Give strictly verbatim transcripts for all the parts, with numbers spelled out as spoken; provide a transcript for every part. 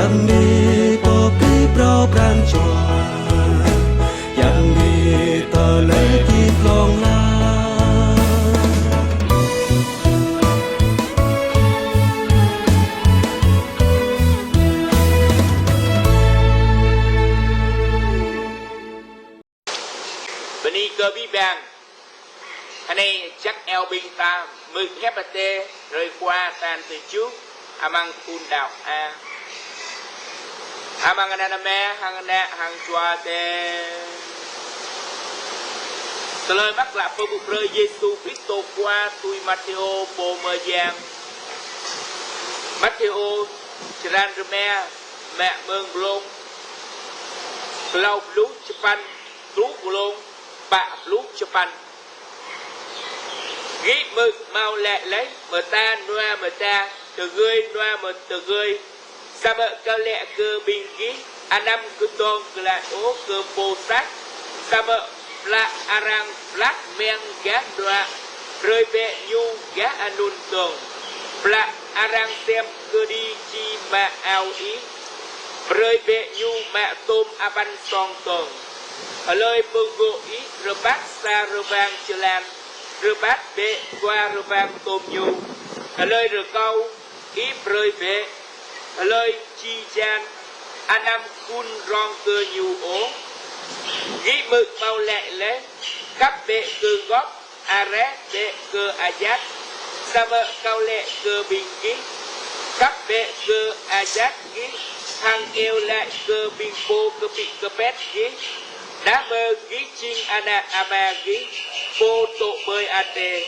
Yang đĭ pơpŭ pran jua, yang đĭ tơlơi hơdip hlŏng lar. Bơni kơ abih bang. Hơnai čăk iâu ƀing ta hmư̆ hiăp Adai hrơi Khua tal tơjuh amăng thun đăo A. Amăng anăn Ama hăng Ană hăng Jua Adai. Tơlơi mơak klă pơpŭ brơi Yêsu Kristô Khua tui Matthêô pô mơyang. Matthêô črăn rơma, mă mơ̆ng glông klâo pluh čơpăn truh glông pă pluh čơpăn. Gih hmư̆ hmâo laĭ laih: Mơta nua mơta, tơgơi nua mơ tơgơi. Samơ̆ Kâo laĭ kơ ƀing gih: Anăm kơdơ̆ng glaĭ ôh kơ pô sat. Samơ̆ plă arăng plăk mơ̆ng gah nua, brơi bĕ ñu gah anŭn dơ̆ng. Plă arăng sem kơđi či mă ao ih, brơi bĕ ñu mă tôm apăn song dơ̆ng. Hlơi pơgô̆ ih rơbat sa rơbang jơlan, rơbat bĕ dua rơbang tôm ñu. Hlơi rơkâo ih brơi bĕ hlơi či jan, anăm kŭn rong kơ ñu ôh. Gih hmư̆ hmâo laĭ laih: Kăp bĕ kơ gŏp, areh bĕ kơ ayăt. Samơ̆ Kâo laĭ kơ ƀing gih: Kăp bĕ kơ ayăt gih, hăng iâu laĭ kơ ƀing pô kơpĭ kơpĕt gih. Đah mơ gih jing ană Ama gih, Pô dŏ ƀơi adai.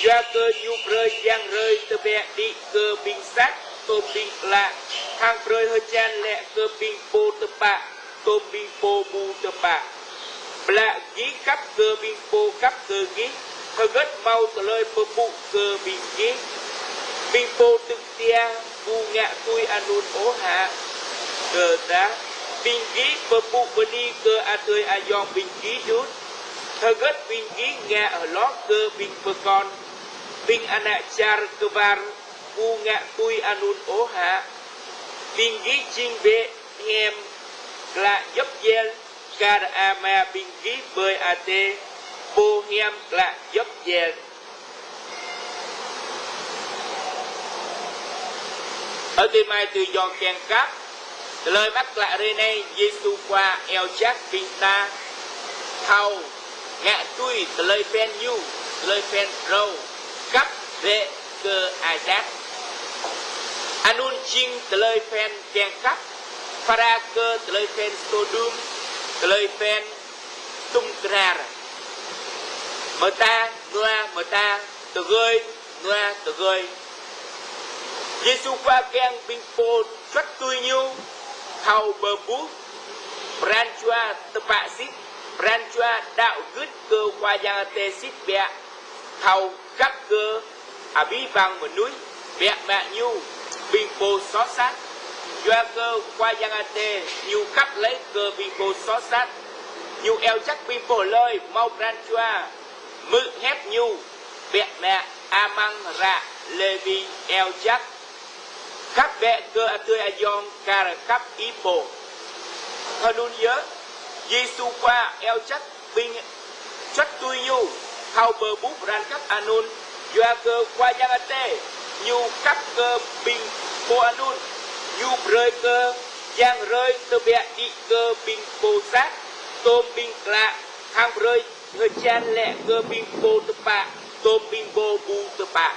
Yua kơ Ñu brơi yang hrơi tơbiă đĭ kơ ƀing sat tôm ƀing klă, hăng brơi hơjan lĕ kơ ƀing pô tơpă tôm ƀing pô ƀu tơpă. Plă gih kăp kơ ƀing pô kăp kơ gih, hơgĕt hmâo tơlơi pơpŭ kơ ƀing gih? Ƀing pô tŭk tia ƀu ngă tui anŭn ôh hă? Tơdah ƀing gih pơpŭ bơni kơ adơi ayŏng ƀing gih đôč, hơgĕt ƀing gih ngă hloh kơ ƀing pơkŏn? Ƀing ană čar kơwar ƀu ngă tui anŭn ôh hă? Ƀing gih jing bĕ hiam klă djŏp djel, kar Ama ƀing gih ƀơi adai pô hiam klă djŏp djel. Ơ adơi amai ayŏng kiăng khăp, tơlơi mơak klă hrơi anai, Yêsu Khua iâu jak ƀing ta thâo ngă tui tơlơi phiăn Ñu, tơlơi phiăn phrâo: Kăp bĕ kơ ayăt. Anŭn jing tơlơi phiăn kiăng khăp, phara kơ tơlơi phiăn Sôđôm, tơlơi phiăn tŭm kơnar. Mơta nua mơta, tơgơi nua tơgơi. Yêsu Khua kiăng ƀing pô juăt tui Ñu thâo pơƀuh pran jua tơpă sĭt, pran jua đaŏ gưt kơ Khua Yang Adai sĭt biă, thâo kăp kơ abih bang mơnuih biă mă ñu ƀing pô soh sat. Yua kơ Khua Yang Adai Ñu kăp laih kơ ƀing pô soh sat, Ñu iâu jak ƀing pô hlơi hmâo pran jua hmư̆ hiăp Ñu biă mă amăng hră Lêwi iâu jak: Kăp bĕ kơ adơi ayŏng kar kăp ih pô. Hơnŭn yơh, Yêsu Khua iâu jak ƀing juăt tui Ñu thâo pơƀuh pran kăp anŭn. Yua kơ Khua Yang Adai Ñu kăp kơ ƀing pô anŭn, Ñu brơi kơ yang hrơi tơbiă đĭ kơ ƀing pô sat tôm ƀing klă, hăng brơi hơjan lĕ kơ ƀing pô tơpă tôm ƀing pô ƀu tơpă.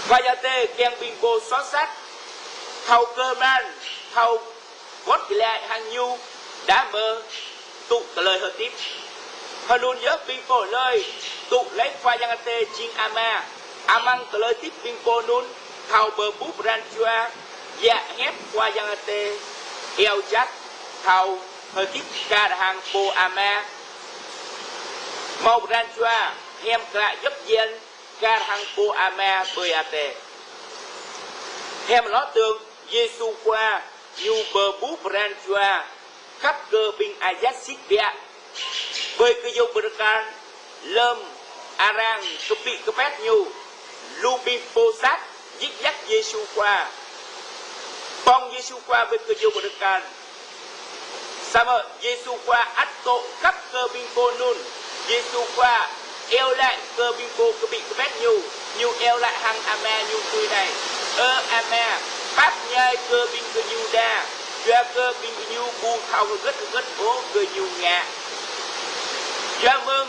Khua Yang Adai kiăng ƀing pô soh sat thâo kơhma̱l, thâo wơ̆t glaĭ hăng Ñu, đah mơ̆ tŭ tơlơi hơdip. Hơnŭn yơh, ƀing pô hlơi tŭ laih Khua Yang Adai jing Ama, amăng tơlơi hơdip ƀing pô anŭn thâo pơƀuh pran jua djă hiăp Khua Yang Adai iâu jak, thâo hơdip kar hăng pô Ama, hmâo pran jua hiam klă djŏp djel kar hăng pô Ama ƀơi adai. Hiam hloh dơ̆ng, Yêsu Khua Ñu pơƀuh pran jua khăp kơ ƀing ayăt sĭt biă. Ƀơi kơyâo bơrkal, lơm arăng kơpĭ kơpĕt Ñu, lu ƀing pô sat djik djak Yêsu Khua. Pŏng Yêsu Khua ƀơi kơyâo bơrơkan. Samơ̆ Yêsu Khua ăt dŏ khăp kơ ƀing pô anŭn. Yêsu Khua iâu laĭ kơ ƀing pô kơƀĭ kơƀĕt Ñu. Ñu iâu laĭ hăng Ama Ñu tui anai: Ơ Ama, pap ñai kơ ƀing gơñu đa, yua kơ ƀing gơñu ƀu thâo hơgĕt hơgĕt ôh gơñu ngă. Yua mơ̆ng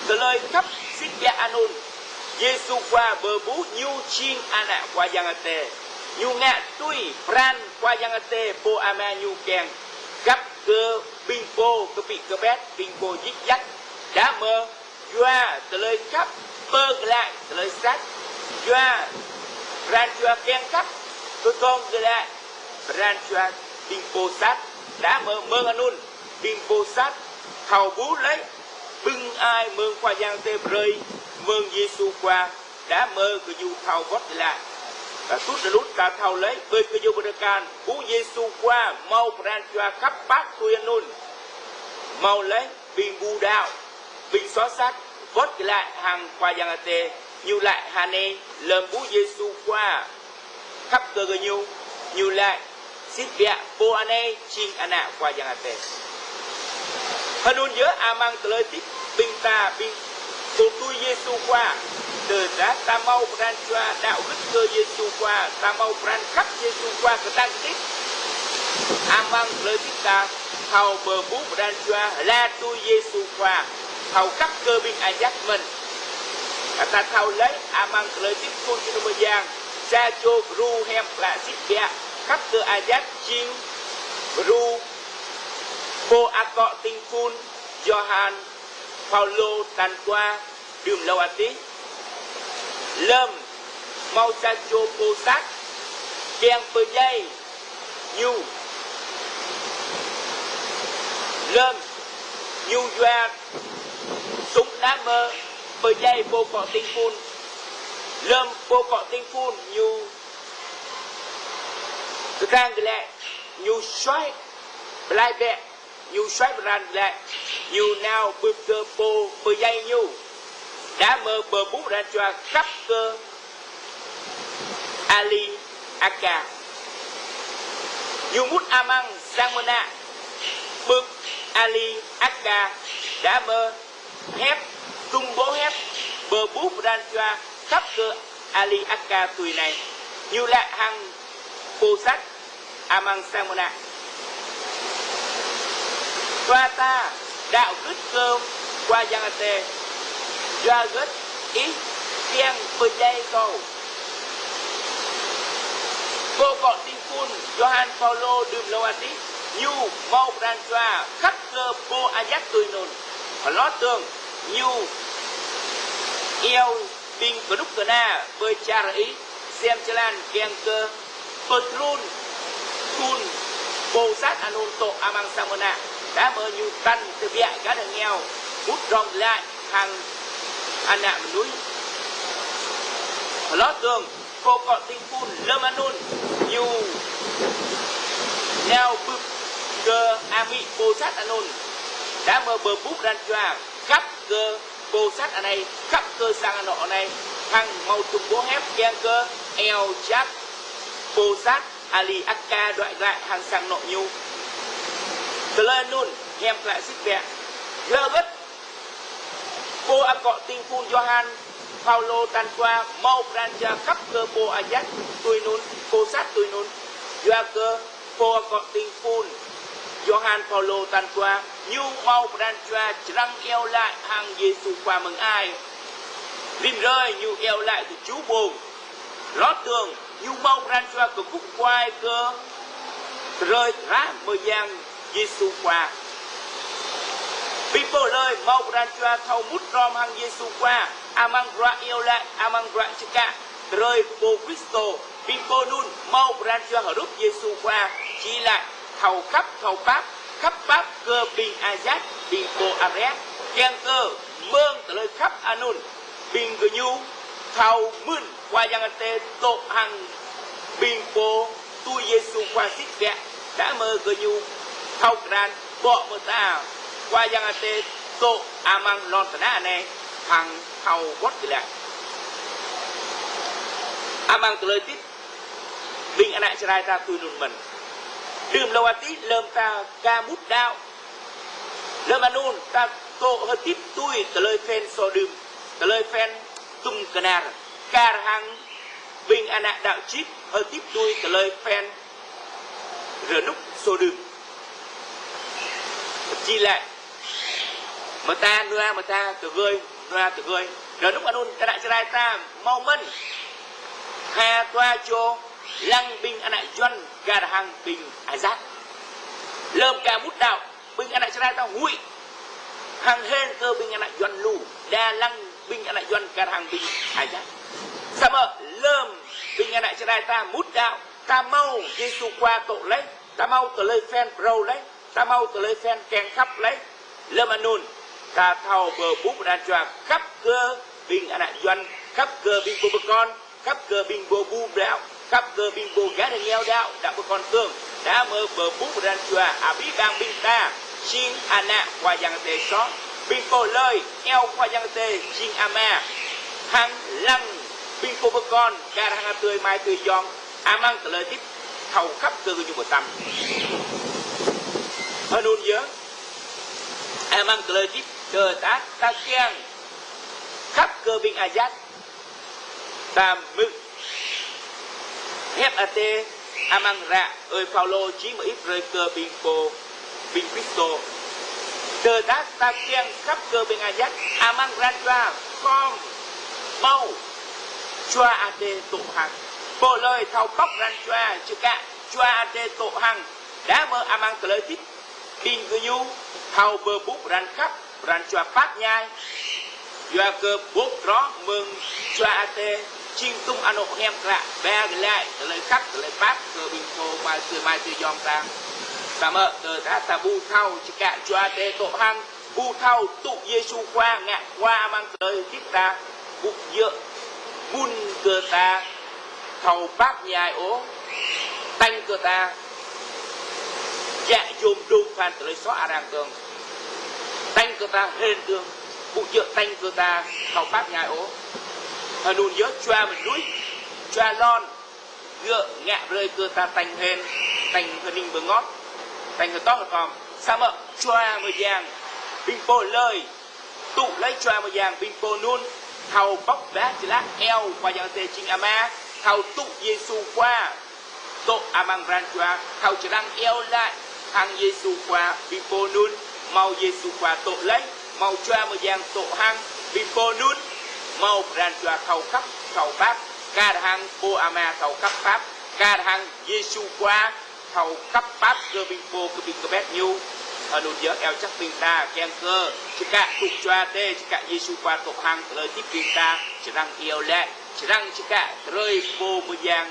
tơlơi khăp sĭt biă anŭn, Yêsu Khua pơƀuh Ñu jing Ană Khua Yang Adai. Ñu ngă tui pran Khua Yang Adai Pô Ama Ñu kiăng, khăp kơ ƀing pô kơƀĭ kơƀĕt, ƀing pô djik djak. Đah mơ̆ yua tơlơi khăp pơglaĭ tơlơi sat, yua pran jua kiăng khăp pơgong glaĭ pran jua ƀing pô sat. Đah mơ̆ mơ̆ng anŭn ƀing pô sat thâo ƀuh laih bưng ai mơ̆ng Khua Yang Adai brơi mơ̆ng Yêsu Khua, đah mơ̆ gơñu thâo wơ̆t glaĭ. Tơl tŭ đa lŭt ta thâo laih ƀơi kơyâo bơrơkan, ƀuh Yêsu Khua hmâo pran jua khăp pap tui anŭn. Hmâo laih ƀing ƀu đaŏ, ƀing soh sat wơ̆t glaĭ hăng Khua Yang Adai. Ñu laĭ hơnai lơ̆m ƀuh Yêsu Khua khăp kơ gơñu, Ñu laĭ: Sĭt biă, pô anai jing Ană Khua Yang Adai. Hơnŭn yơh amăng tơlơi hơdip ƀing ta, ƀing pô tui Yêsu Khua. Tơdah ta hmâo pran jua đaŏ gưt kơ Yêsu Khua, ta hmâo pran khăp Yêsu Khua kơtang kơtit, amăng tơlơi hơdip ta thâo pơƀuh pran jua hla tui Yêsu Khua, thâo khăp kơ ƀing ayăt mơ̆n. Ta thâo laih amăng tơlơi hơdip thun jơnum mơyang, sa čô gru hiam klă sĭt biă khăp kơ ayăt jing gru pô akŏ ting phun Yôhan Paulô tal dua, đưm hlâo adih. Lơ̆m hmâo sa čô pô sat kiăng pơdjai ñu, lơ̆m ñu yua sŭng, đah mơ̆ pơdjai pô akŏ ting phun. Lơ̆m pô akŏ ting phun ñu kơtang glaĭ, ñu suaih blai bĕ, ñu suaih pran glaĭ, ñu nao bưp kơ pô pơdjai ñu, đah mơ̆ pơƀuh pran jua khăp kơ Alih Aka. Ñu mŭt amăng sang mơnă bưp Alih Aka, đah mơ̆ hiăp, tum ƀô̆ hiăp, pơƀuh pran jua khăp kơ Alih Aka tui anai. Ñu laĭ hăng pô sat amăng sang mơnă: Dua ta đaŏ gưt kơ Khua Yang Adai, yua hơgĕt ih kiăng pơdjai kâo? Pô akŏ ting phun Yôhan Paulô đưm hlâo adih, ñu hmâo pran jua khăp kơ pô ayăt tui anŭn. Hloh dơ̆ng ñu iâu ƀing kơnuk kơna ƀơi čar Israel jơlan kiăng kơ pơtrŭn, trŭn pô sat anŭn dŏ amăng sang mơnă, đah mơ̆ ñu tăn tơbiă gah rơngiao, mŭt rŏng glaĭ hăng ană mơnuih. Hloh dơ̆ng pô akŏ ting phun lơ̆m anŭn ñu nao bưp kơ amĭ pô sat anŭn, đah mơ̆ pơƀuh pran jua khăp kơ pô sat anai, khăp kơ sang anŏ anai, hăng hmâo tum ƀô̆ hiăp kiăng kơ iâu jak pô sat Alih Aka đuaĭ glaĭ hăng sang anŏ ñu. Tơlơi anŭn hiam klă sĭt biă. Yua hơgĕt pô akŏ ting phun Yôhan Paulô tal dua hmâo pran jua khăp kơ pô ayăt tui anŭn, pô sat tui anŭn? Yua kơ pô akŏ ting phun Yôhan Paulô tal dua, ñu hmâo pran jua čơrăng iâu laĭ hăng Yêsu Khua mơ̆ng ai. Rĭm hrơi ñu iâu laĭ tơjuh ƀơ̆ng. Hloh dơ̆ng ñu hmâo pran jua kơkuh kơkuai kơ drơi drah mơyang Yêsu Khua. Ƀing pô hlơi hmâo pran jua thâo mŭt hrŏm hăng Yêsu Khua amăng bruă iâu laĭ, amăng bruă čơkă, drơi pô Kristô, ƀing pô anŭn hmâo pran jua hrup Yêsu Khua, či laĭ thâo khăp, thâo pap, khăp pap kơ ƀing ayăt, ƀing pô arăng, kiăng kơ mơ̆ng tơlơi khăp anŭn ƀing gơñu thâo mưn Khua Yang Adai dŏ hăng ƀing pô tui Yêsu Khua sĭt biă, đah mơ̆ gơñu thâo krăn ƀô̆ mơta Khua Yang Adai dŏ amăng lŏn tơnah anai hăng thâo wơ̆t glaĭ. Amăng tơlơi hơdip ƀing ană Jrai ta tui anŭn mơ̆n. Đưm lŏ wơ̆t tih lơ̆m ta ka mŭt đaŏ. Lơ̆m anŭn ta dŏ hơdip tui tơlơi phiăn Sôđôm, tơlơi phiăn tum kơnar. Kar hăng ƀing ană đaŏ čĭp hơdip tui tơlơi phiăn rơnŭk Sôđôm. Či lĕ, mơta nua mơta tơgơi, nua tơgơi. Rơnŭk anŭn kơ ană Jrai ta hmâo mơ̆n. Ha tua čô lăng ƀing ană Yuan kar hăng ƀing Azat. Lơ̆m ka mŭt đaŏ, ƀing ană Jrai ta huĭ hăng hên kơ ƀing ană Yuan lu, đa lăng ƀing ană Yuan kar hăng ƀing Azat. Samơ̆ lơ̆m ƀing ană Jrai ta mŭt đaŏ, ta hmâo Yêsu Khua dŏ laih, ta hmâo tơlơi phiăn phrâo laih, ta hmâo tơlơi phiăn kiăng khăp laih. Lơ̆m anŭn, ta thâo pơƀuh pran jua khăp kơ ƀing ană Yuan, khăp kơ ƀing pô pơkŏn, khăp kơ ƀing pô ƀu đaŏ, khăp kơ ƀing pô gah rơngiao đaŏ, đaŏ pơkŏn tơ̆ng. Đa mơ̆ pơƀuh pran jua abih bang ƀing ta jing ană Khua Yang Adai soh. Ƀing pô hlơi iâu Khua Yang Adai jing Ama, hăng lăng ƀing pô pơkŏn kar hăng adơi amai adơi ayŏng amăng tơlơi hơdip thâo khăp kơ gơñu pơtăm. Anŭn yơh, amăng tơlơi hơdip tơdah ta kiăng khăp kơ ƀing Azat, ta hmư̆ hiăp Adai amăng hră ơi Paulô či mơit brơi kơ ƀing pô, ƀing Kristô. Tơdah ta kiăng khăp kơ ƀing Azat, amăng pran jua khŏm hmâo Jua Adai dŏ hăng. Pô hlơi thâo pŏk pran jua čơkă Jua Adai dŏ hăng, đa mơ̆ amăng tơlơi hơdip ƀing gơñu thâo pơƀuh pran khăp, pran jua pap ñai. Yua kơ ƀuh rŏh mơ̆ng Jua Adai jing tum anŏ hiam klă, ba glaĭ tơlơi khăp, tơlơi pap kơ ƀing pô amai adơi, amai adơi ayŏng ta. Samơ̆ tơdah ta ƀu thâo čơkă Jua Adai dŏ hăng, ƀu thâo tŭ Yêsu Khua ngă Khua amăng tơlơi hơdip ta, ƀu djơ̆ ƀun kơ ta thâo pap ñai ôh, tañ kơ ta djă yôm dŏng pran tơlơi soh arăng tơ̆ng. Tañ kơ ta hên tơ̆ng, ƀu djơ̆ tañ kơ ta thâo pap ñai ôh. Anŭn yơh Jua mơnuih, Jua lŏn, gơ̆ ngă brơi kơ ta tañ hên, tañ hơning bơngŏt, tañ hơtŏh hơtŏm. Samơ̆ Jua Mơyang, ƀing pô hlơi tŭ laih Jua Mơyang, ƀing pô anŭn thâo pŏk ba jơlah iâu Khua Yang Adai jing Ama, thâo tŭ Yêsu Khua dŏ amăng pran jua, thâo čơrang iâu laĭ hăng Yêsu Khua, ƀing pô anŭn hmâo Yêsu Khua dŏ laih, hmâo Jua Mơyang dŏ hăng, ƀing pô anŭn hmâo pran jua thâo khăp, thâo pap, kar hăng pô ama thâo khăp pap, kar hăng Yêsu Khua thâo khăp pap kơ ƀing pô, kơ ƀing kơƀĕt ñu. Anŭn yơh iâu čăk ƀing ta kiăng kơ čơkă tŭ Jua Adai, čơkă Yêsu Khua dŏ hăng tơlơi hơdip ƀing ta, čơrang iâu laĭ, čơrang čơkă drơi pô mơyang,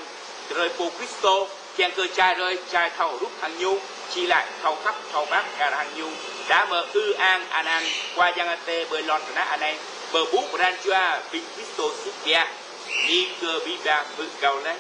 drơi pô Kristô, kiăng kơ čai drơi, čai thâo hrup hăng ñu, či laĭ thâo khăp, thâo pap kar hăng ñu. Đa mơ̆ ư ang anăn Khua Yang Adai ƀơi lŏn tơnah anai, pơƀuh pran jua ƀing Kristô sĭt biă, ƀing kơ ƀing ta hmư̆ kâo laih.